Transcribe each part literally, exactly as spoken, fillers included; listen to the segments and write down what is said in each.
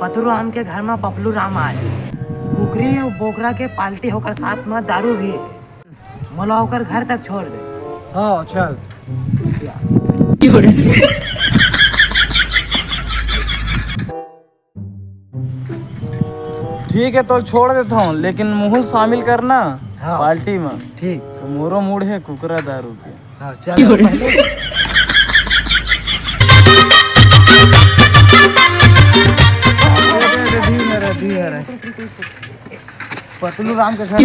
पतलू राम के घर म पपलू राम आए। कुकरी अउ बोकरा के पार्टी, ओकर साथ म दारू भी। मोला ओकर घर तक छोड़ दे। हाँ, चल। ठीक है, तो छोड़ देता हूँ, लेकिन मुहुल शामिल करना हाँ। पार्टी में। ठीक। तो मोरो मूड है कुकरा दारू के। हाँ, चल, पहले। अरे, अरे, धीरे रह, धीरे रह। पतलू राम के घर।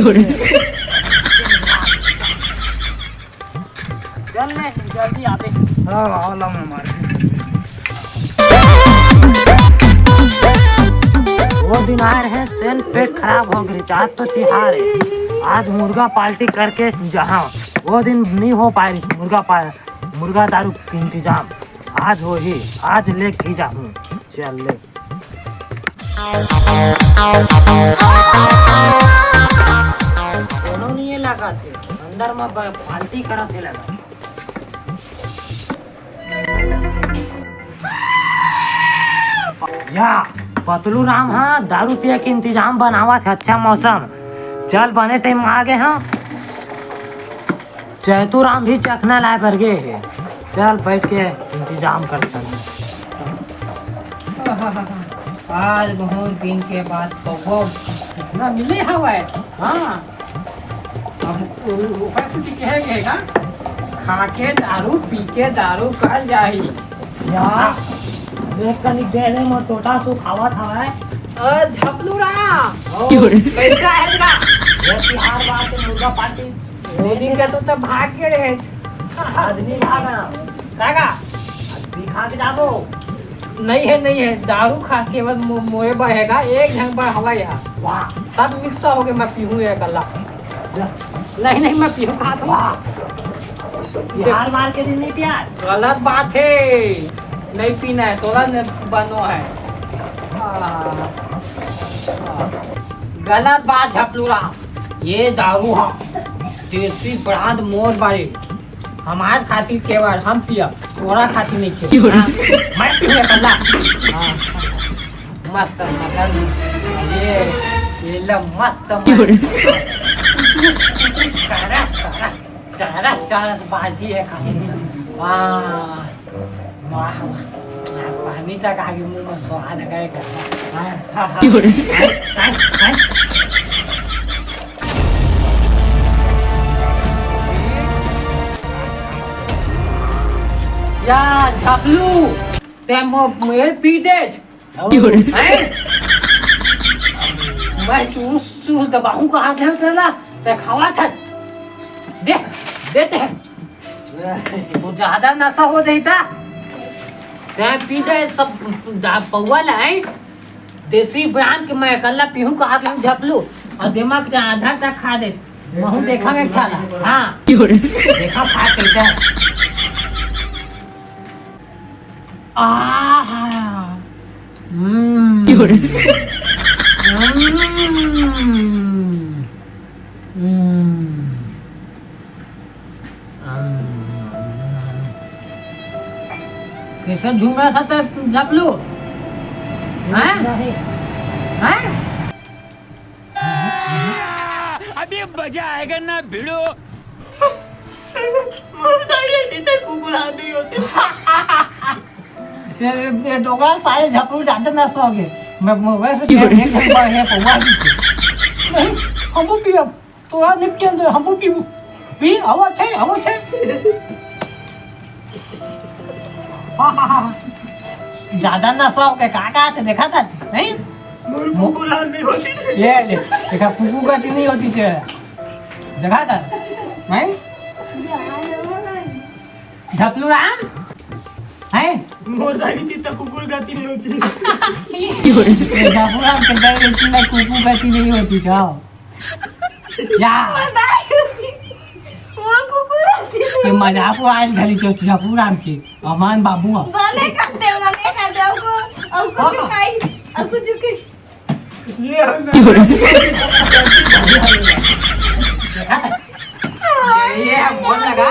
चल ले, जल्दी आबे। हाँ, हाँ, ला मैं मार। वो दिन आए रहे, तेन पेट खराब हो गए, आज तो तिहार है, आज मुर्गा पार्टी करके जहाँ, वो दिन नहीं हो पाए मुर्गा पा-, मुर्गा दारू के इंतजाम, आज हो ही, आज ले ही जाहूँ। चल ले। कोनो नहीं लगा थे, अंदर में ब-, पार्टी करत हे लगा। या पतलू राम हा दारू पिए के इंतजाम बनावत हे, अच्छा मौसम, चल बने टाइम आ गए हाँ। चैतू राम भी चखना लाए बर गे हे। चल, बैठ के इंतजाम करथन। आज बहुत दिन के बाद पौवा सुखना मिले हवय। हाँ, अब उ-, ऊपर से भी कहे गए का, खा के दारू, पी के दारू कल जाही। या, देख कनिक देर में मोर टोटा सुखावत हवय। ओ, झपलू राम। ओ, क्यों रे? कैसा है बेटा? ये तिहार बार के मुर्गा पार्टी। वो दिन का तो तब भाग के रहे। आज नहीं भागा। कागा? आज भी खा के जाबो। नहीं है, नहीं है, दारू खा केवल मो-, मोए बहेगा, एक झन बर हवा यहाँ। वाह। सब मिक्स हो गए, मैं पीहूँ ये गला। नहीं, नहीं, मैं पीहूँ, खा तो। वाह। बिहार मार के दिन नहीं पिया। गलत बात है, नहीं पीना है, तोला ने बनो है। आ, गलत बात झपलू राम, ये दारू हा देसी ब्रांड मोर बारे, हमार खातिर केवल हम पियब, तोरा खातिर नहीं पियब। हाँ, मैं पीहूँ अकेला। हाँ, मस्त मजा लूँ। ये, ये ले मस्त मजा। करस, करस, चरस, चरस बाजी है खाली। वाह, वाह, वाह। पानी तक आगे मुंह में स्वाद गए करता। हाँ, हाँ, हाँ। हाँ, हाँ, हाँ। या झपलू, ते मो-, मोर पी देच। हैं? मैं चूस चूस दबाऊं कहा था तेरा, ते खावा था। दे, देते हैं। तो ज्यादा नशा हो जाता, ते पी जाए सब दा-, पौवा ला, हैं? देसी ब्रांड के मैं अकेला पीहूँ कहा था झपलू, और दिमाग के आधा तक खा दे। महू देखा मैं खा ला। हाँ। देखा खा कैसा है। आहा। हम्म। क्यों रे? हम्म। हम्म। हम्म। कैसे झूम रहा था तेरा झपलू? हैं? नहीं। हैं? अभी मजा आएगा ना भिड़ो। मुर्दा ये जीते कुकुर आदमी होते। ये, ये, ये डोकरा साले झपलू जाते ना सो के। मैं, मैं वैसे क्यों? एक घंटा है पौवा भी। नहीं, हम भी पियब। तोरा नहीं पियन दे, हम भी पीबू। पी, हवा छे, हवा छे। हाँ, हाँ, हाँ। ज्यादा नशा हो के का का थे देखा था, नहीं? मोर कुकुर आन नहीं होती। ये ले, देखा कुकुर गति नहीं होती थे। देखा था, नहीं? झपलू राम, हैं? मोर दाई थी तो कुकुर गति नहीं होती। ये झपलू राम के दाई थी ना कुकुर गति नहीं होती, जाओ। या। वो कुकुर आती है। ये मजाक उड़ाइल खाली जो झपलू राम के। अमान बाबू आ। भले कर दे, भले कर दे, और को, और कुछ हाँ। खाई, और कुछ खाई। ये हम ये, ये है मोर लगा,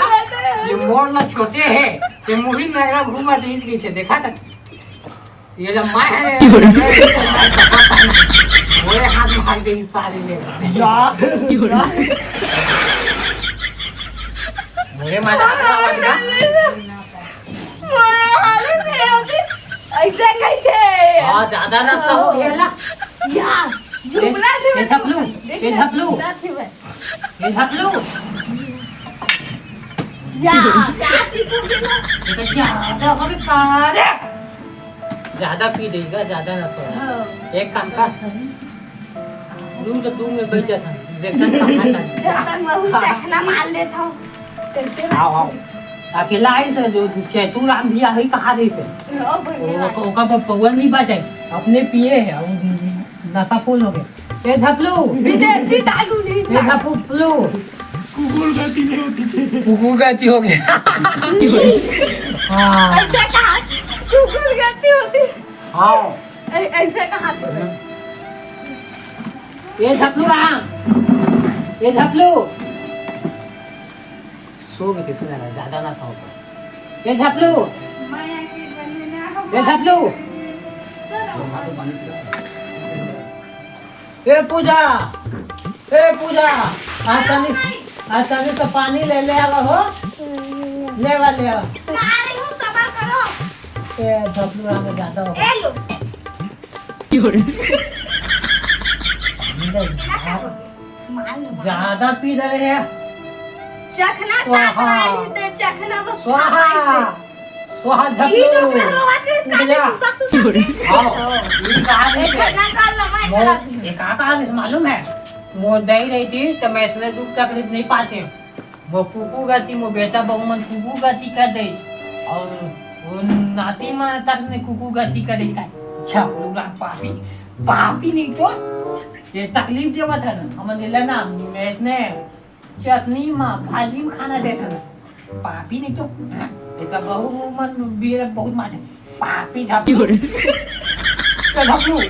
ये मोर ना छोटे है, ये मुहिम नगरा घूमा दीस गई थे, देखा था? ये लम्बा है। ओए, हाथ में हाथ दे, सारे ले। यार। मोरे मारे आवाज का। मोरे हालत नहीं होती। ऐसे कैसे? हाँ, ज्यादा नशा हो गया ला। यार, ये, झुमला से ये झपलू, ये झपलू। झुमला से मैं। ये झपलू। या, क्या चीज हो गई ना? ये तो ज्यादा हो गई, तारे। ज्यादा पी देगा, ज्यादा नशा हो। हाँ। एक काम कर। तू तो तू में बैठ जा था। देखता कहाँ था। जब तक मैं वो हाँ। चखना मार लेता हूँ। कैसे आओ, आओ। अकेला आई से जो चैतू राम भी आई कहाँ रही से? ओ, बढ़िया। ओका, ओका पर पौवा नहीं बचाई। अपने पिए है, वो नशा फुल हो गए। ए झपलू। विदेशी दारू नहीं ए था। झपलू। कुकुर गति नहीं होती थी। कुकुर गति हो गया। हाँ। ऐसा कहा, कुकुर गति होती। हाँ। ऐ-, ऐसा कहा था। ए झपलू राम। ए झपलू। सो गए थे, सुना रहा, ज्यादा ना सो। ए झपलू। ए झपलू। ए पूजा, ए पूजा, आज तनी, आज तनी तो पानी ले ले आवा हो, ले आवा, ले आवा। ला रही हूँ, सबर करो। ए झपलू राम ज्यादा हो। ए लो। पानी ले। ज्यादा पी रहे हैं। चखना स्वाहा। साथ आई थे, चखना बस स्वाहा। स्वाहा ई झपलू। डोकरा रोवत रहे, इसका भी सुसक, सुसक के। हाँ, ई कहा नहीं थे। खन्ना काल लमाए वो, करत। ये का कहा नहीं मालूम है? वो दही रही थी, तो मैं इसमें दुख तकलीफ नहीं पाते। वो कुकू गति, वो बेटा बहू मन कुकू गति कर दे। और वो नाती मन तक ने कुकू गति कर दे। अच्छा, लोग पापी, पापी नहीं तो ये तकलीफ देवत है ना, हमन एला ना, मैं इसने चटनी मा, भाजी में खाना देथे ना। पापी नहीं तो, हाँ, एकर बहू मन बीर बहुत मारे। पापी झापू। क्यों रे? ए झापू।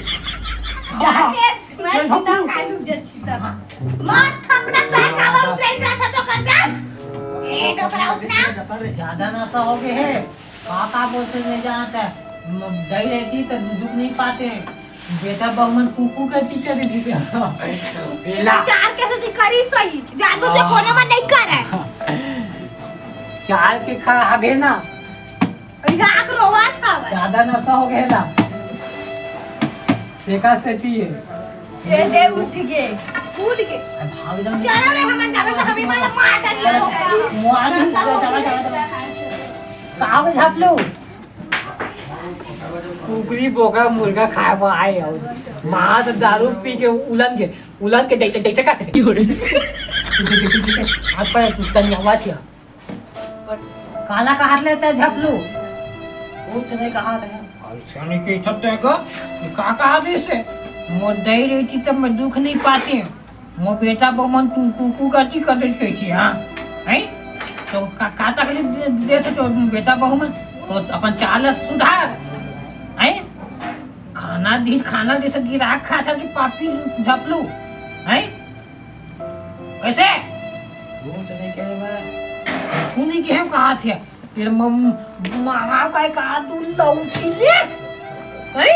जाके मैं ये झापू। सीधा कालू जे सीधा। मत खपना, तै काबर उतरे का था चोकर जान। ए डोकरा उठना। ज्यादा नशा हो गए है। का का बोलते नहीं जानता है। म-, दही रहती तो दुख नहीं पाते। बेटा बहू मन कुकू गति करे दी। बेला। चार कैसे दी करी सही। जान बुझे हाँ। कोनो मन नहीं करे। चार के खा आगे ना। राख रोवत हवे। ज्यादा नशा हो गया ना। देखा सेती है। ये दे उठ गए। उठ गए। भाग जा। चलो रे, हमन जाबे से हमी वाला मार डालिए लोग। मुआ से नशा हो चला, गया। चला, चला। का हो झाप लो? कुकरी, बोकरा, मुर्गा खाए बर आए हो। माँ तो दारू पी के उलन के, उलन के जैसे, जैसे खाते। क्यों रे? हाथ पर तनियावा थिया। काला कहात लेते झपलू? कुछ नहीं कहा रहे। ऐसा नहीं कि छत्ते को, ये का कहा दे से? मोर दही रहती तब मैं दुख नहीं पाते। मोर बेटा बहू मन तू कुकू गति कर देते थे, हाँ? हैं? तो का, का तकलीफ दे, देते तो बेटा बहू मन? तो अपन चाल सुधार, हैं? खाना दी, खाना जैसे गिराक खा था कि पापी झपलू, हैं? कैसे? कुछ नहीं कहे मैं। तू नहीं कहे कहा थे? तेरे मम-, मामा का एक हाथ तू लौटी ले, हैं?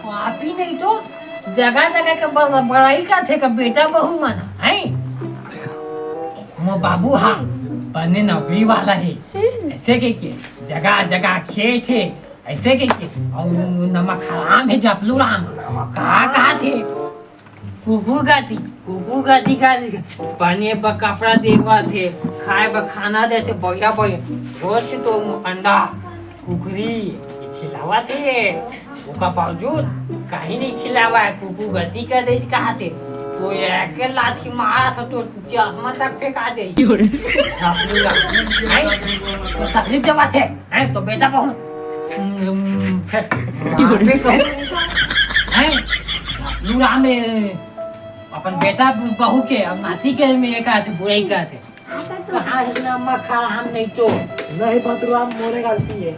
पापी नहीं तो जगह जगह के ब-, बड़ाई का थे का बेटा बहू मन, हैं? मो बाबू हाँ, बने नौकरी वाला है। ऐसे के के जगह जगह खेत है, ऐसे के के और नमक हराम है जपलू राम। का कहा थे? कुकू गाती, कुकू गाती का पानी पर कपड़ा देवा थे, खाए पर खाना देते, बढ़िया बढ़िया। रोज तो अंडा कुकरी खिलावा थे, ओका बावजूद कहीं नहीं खिलावा है। कुकू गति कर दे कहा थे, तो एक लाठी मारा था तो चश्मा तक फेंका दे। क्यों रे? नहीं, तो तकलीफ जब आते हैं, तो बेटा बहुत, हम्म, फिर क्यों रे? वहाँ पे कहूँ, हैं? लूरा में अपन बेटा बहू के और नाती के में एक आते बुराई करते। कहाँ है नमक हराम नहीं तो? नहीं पतुराम, मोरे गलती है।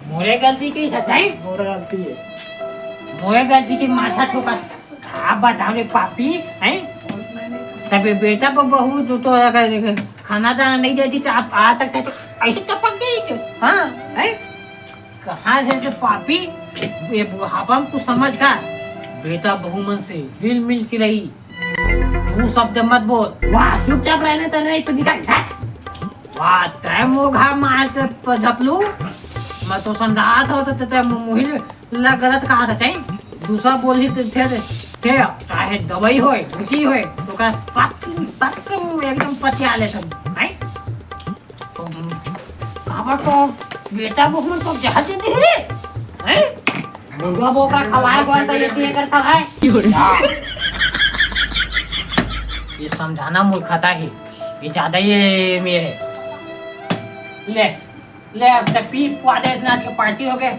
मोरे गलती की सच्चाई? मोरे गलती है। मोरे गलती की माथा ठोका। आप बताओ रे पापी, हैं? तबे बेटा पर बहू तो, तो अगर खाना दाना नहीं देती तो आप आ सकते तो ऐसे टपक गई थे, हाँ, हैं? कहाँ हे जे पापी? ये बुढ़ापा में कुछ समझ का? बेटा बहू मन से हिल मिल के रही। तू शब्द मत बोल। वाह, चुपचाप रहने तो नहीं तो निकल, हट। वाह, तै मोघा मार से प-, झपलू। मैं तो समझात हो तो तै मु-, मुही ला गलत कहा था, चाही? दूसरा बोल ही थे, थे, थे, चाहे दवाई होय, गुटी होय, तो का पत-, सबसे मुंह एकदम पतिया लेता हूँ, हैं? अब तो बेटा बहू मन तो जहर दे दे रे, हैं? मुर्गा बोकरा खवाए बर तो ये चीज करता है। ये समझाना मूर्खता है, ये ज्यादा ये में है। ले, ले, अब तक पी पुआ दे, इतना आज के पार्टी हो गए,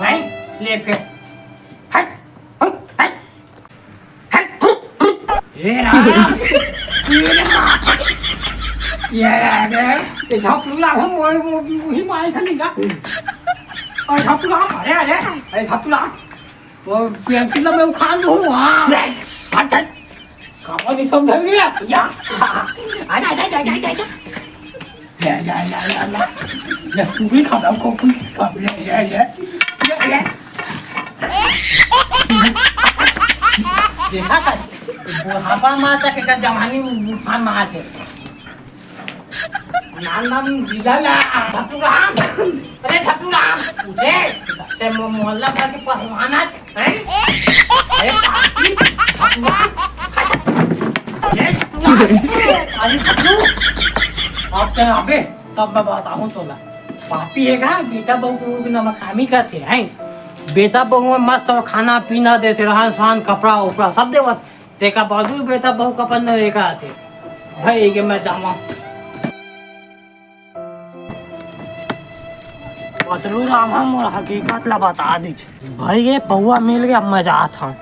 हैं? ले फिर, हट, हट, हट। हे राम! ये रे माता! ये रे, ये झपटू ला हम वो, वो, वही मार से निकाल। अरे झपटू ला, अरे, अरे, अरे झपटू ला। वो पेंसिल ला मैं उखाड़ लूँ, हाँ। हट, हट। कामा नहीं समझ रही है? या। आजा, आजा, आजा, आजा, आजा। ले, ले, ले, ले, ले। ले, तू भी खा, हमको भी खा, ले, ले, ले। ले, ले। देखा था, बुढ़ापा में आता के का जवानी उफान में आते। नाम नाम जिला ला, झपटू राम। अरे झपटू राम, उठे। ते मो-, मोहल्ला भर के पहलवान आज। हैं? अरे पापी, भगवान, अरे भगवान, अरे भगवान, अब तो अबे, तब मैं बताऊँ तोला। पापी हे का, बेटा बहू के नमखामी करथे, हैं? बेटा बहू में मस्त खाना पीना देथे, रहन सहन, कपड़ा उपड़ा सब देवत, तेका बावजूद बेटा बहू का अपन एका आथे। भाई के मैं जामा। पतलू राम ह मोर हकीकत ला बता दीच। भाई ये पौवा मिल गया, अब मैं जात हूँ।